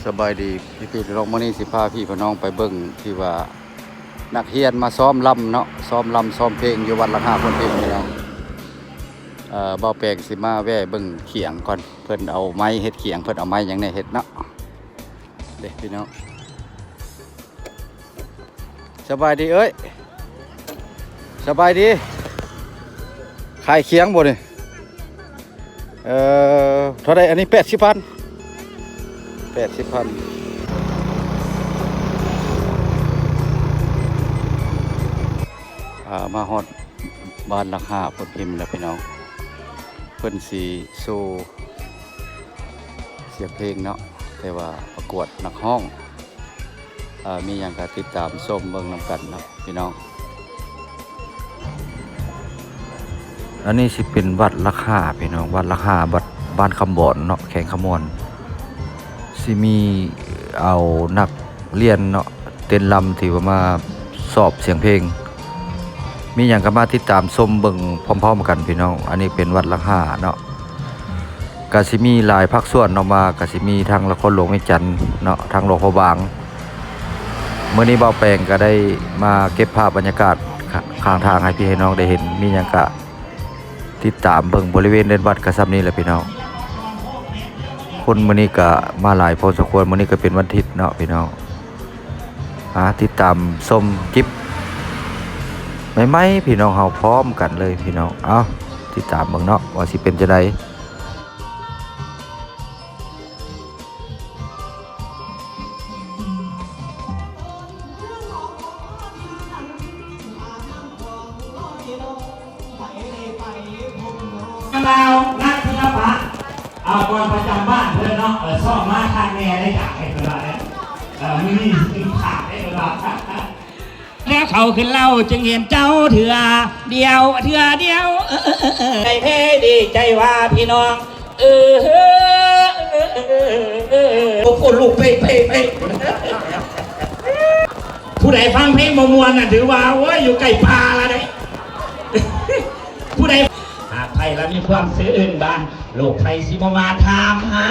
ສະບາຍດີພີ່ໆນ້ອງ, ມື້ນີ້ຊິພາພີ່ພານ້ອງໄປເບິ່ງທີ່ວ່ານັກຮຽນມາຊ້ອມລຳເນາະ, ຊ້ອມລຳຊ້ອມເພງຢູ່ວັດຫຼັກຫ້າໂພນພິມພີ່ນ້ອງ. ເອີ ບ່າວແປງຊິມາແວ່ເບິ່ງຂຽງກ່ອນ, ເພິ່ນເອົາໄມ້ເຮັດຂຽງ, ເພິ່ນເອົາໄມ້ຫຍັງແດ່ເຮັດເນາະ. ເດ້ພີ່ນ້ອງ. ສະບາຍດີເອີຍ. ສະບາຍດີ. ຂາຍຂຽງບໍ່ນີ້? ເອີ ເທົ່າໃດອັນນີ້? ແປດສິບພັນ. ແປດສິບພັນ. ອ່າ ມາຮອດບ້ານຫຼັກຫ້າໂພນພິມແລ້ວພີ່ນ້ອງ. ເພິ່ນຊິໂຊສຽງເພງເນາະ, ແຕ່ວ່າປະກວດນັກຮ້ອງ. ເອີ ມີຫຍັງກໍຕິດຕາມຊົມເບິ່ງນຳກັນເນາະພີ່ນ້ອງ. ອັນນີ້ຊິເປັນວັດຫຼັກຫ້າພີ່ນ້ອງ, ວັດຫຼັກຫ້າ ວັດບ້ານຄຳບອນເນາະ, ແຂວງຄຳມ່ວນ. ຊິມີເອົານັກຮຽນເນາະ ເຕັ້ນລຳ ທີ່ວ່າມາສອບສຽງເພງ. ມີຫຍັງກໍມາຕິດຕາມຊົມເບິ່ງພ້ອມໆກັນພີ່ນ້ອງ. ອັນນີ້ເປັນວັດຫຼັກຫ້າເນາະ. ກະຊິມີຫຼາຍພາກສ່ວນເນາະ, ມາກະຊິມີທັງນະຄອນຫຼວງວຽງຈັນເນາະ, ທັງຫຼວງພະບາງ. ມື້ນີ້ບ່າວແປງກະໄດ້ມາເກັບພາບບັນຍາກາດຂ້າງທາງໃຫ້ພີ່ໃຫ້ນ້ອງໄດ້ເຫັນ. ມີຫຍັງກະຕິດຕາມເບິ່ງ. ບໍລິເວນເດີ່ນວັດກະສ່ຳນີ້ແຫຼະພີ່ນ້ອງ. ຄົນມື້ນີ້ກະມາຫຼາຍພໍສົມຄວນ, ມື້ນີ້ກະເປັນວັນທິດເນາະພີ່ນ້ອງ. ຫາຕິດຕາມຊົມຄລິບໃໝ່ໆ ພີ່ນ້ອງເຮົາພ້ອມກັນເລີຍພີ່ນ້ອງ. ເອົາ ຕິດຕາມເບິ່ງເນາະ ວ່າຊິເປັນຈັ່ງໃດ. ລາວ ນັກສິລະປະ ອາ ກອນປະຈຳບ້ານເພິ່ນເນາະ, ເອີ ຊອບມາຄັກແນ່ໄດ້ຈາກໃຫ້ເພິ່ນວ່າແລ້ວ, ເອີ ມື້ນີ້ຊິກິນຂາດໄດ້ເພິ່ນວ່າ. ແລ້ວເຂົາຂຶ້ນເລົ່າຈຶ່ງເຫັນເຈົ້າເທື່ອດຽວ ເທື່ອດຽວ ເອີ ໃຈແທ້ດີໃຈວ່າພີ່ນ້ອງ ເອີ ໂອ້ ຄົນລຸກເປ່ງໆໆ. ຜູ້ໃດຟັງເພງບໍ່ມ່ວນນະ ຖືວ່າ ໂອ້ຍ ຢູ່ໃກ້ປ່າລະເດ້. ຜູ້ໃດ ຫາກໃຜລະມີຄວາມຊື່ນບານ ໂລກໄພຊິບໍ່ມາຖາມຫາ.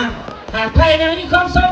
ຫາກໃຜລະມີຄວາມສຸກ.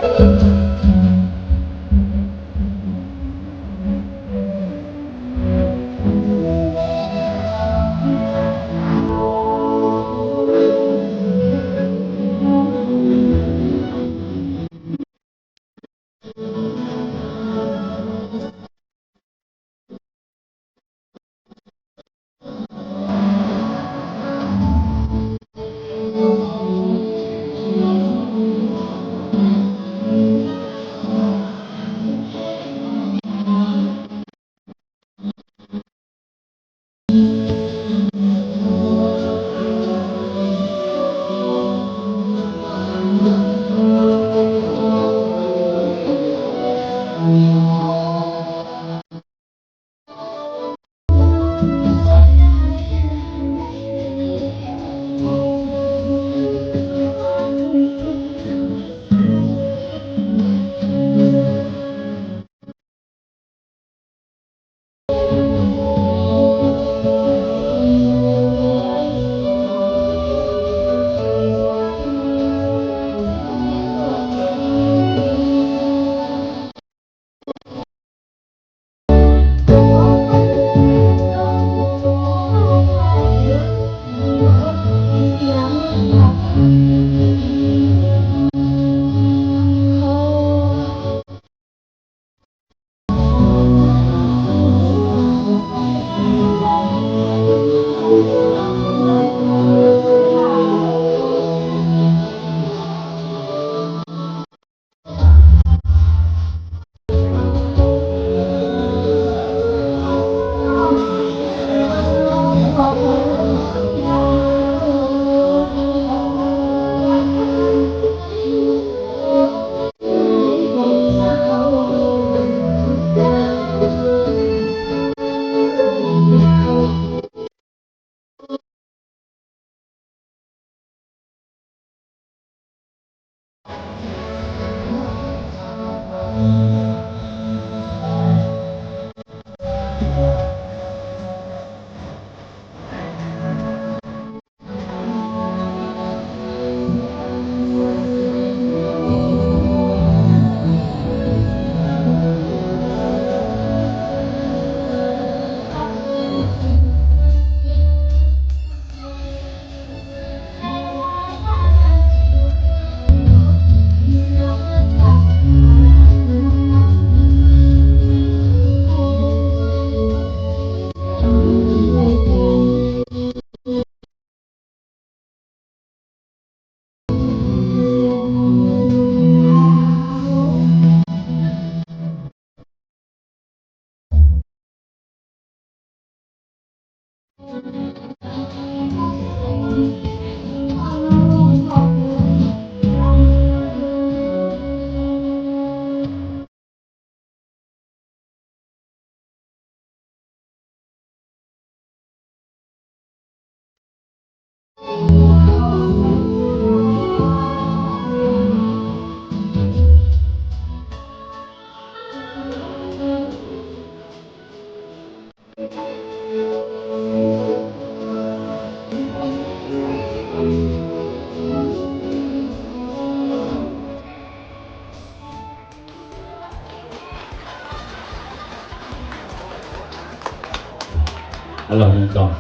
ອັນລະໜຶ່ງສອງ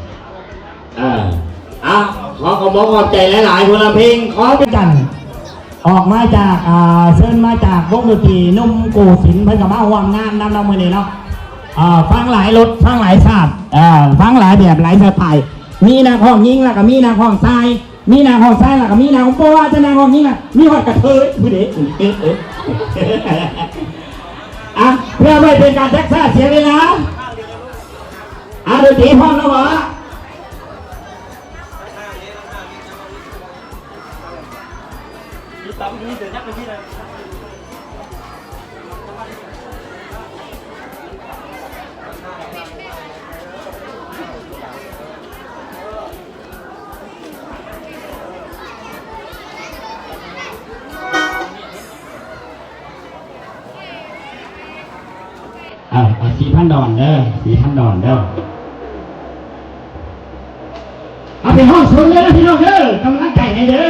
ເອີ ອ່ະ ຂໍຂອບອົກຂອບໃຈຫຼາຍໆ ຜູ້ລຳເພັງ ຂໍເປັນກັນ ອອກມາຈາກ ອ່າ ເຊີນມາຈາກວົງດົນຕີໜຸ່ມໂກສິນ ເພິ່ນກໍມາຮ່ວມງານນຳເນາະ ມື້ນີ້ເນາະ ເອີ ຟັງຫຼາຍລົດ ຟັງຫຼາຍຊາດ ເອີ ຟັງຫຼາຍແບບ ຫຼາຍສະໄຕ ມີນັກຮ້ອງຍິງ ແລ້ວກໍມີນັກຮ້ອງຊາຍ ມີນາງຮອດຊ້າຍ ແລ້ວກໍມີນາງ ບໍ່ວ່າຈະນາງຮອດຍິງນະ ມີຮອດກະເທີຍຜູ້ເດ ເອີ ເອີ ອ່ະ ເພື່ອບໍ່ໃຫ້ເປັນການຊັກຊ້າເສຍເວລາ ອ່ະ ດົນຕີພ້ອມແລ້ວບໍ? ເອົາ ເອົາ ສີ່ພັນດອນເດີ ສີ່ພັນດອນເດີ ເອົາໄປຮ້ອງຊົນເລີຍນະພີ່ນ້ອງເດີ ກຳລັງໃຈໃຫ້ເດີ.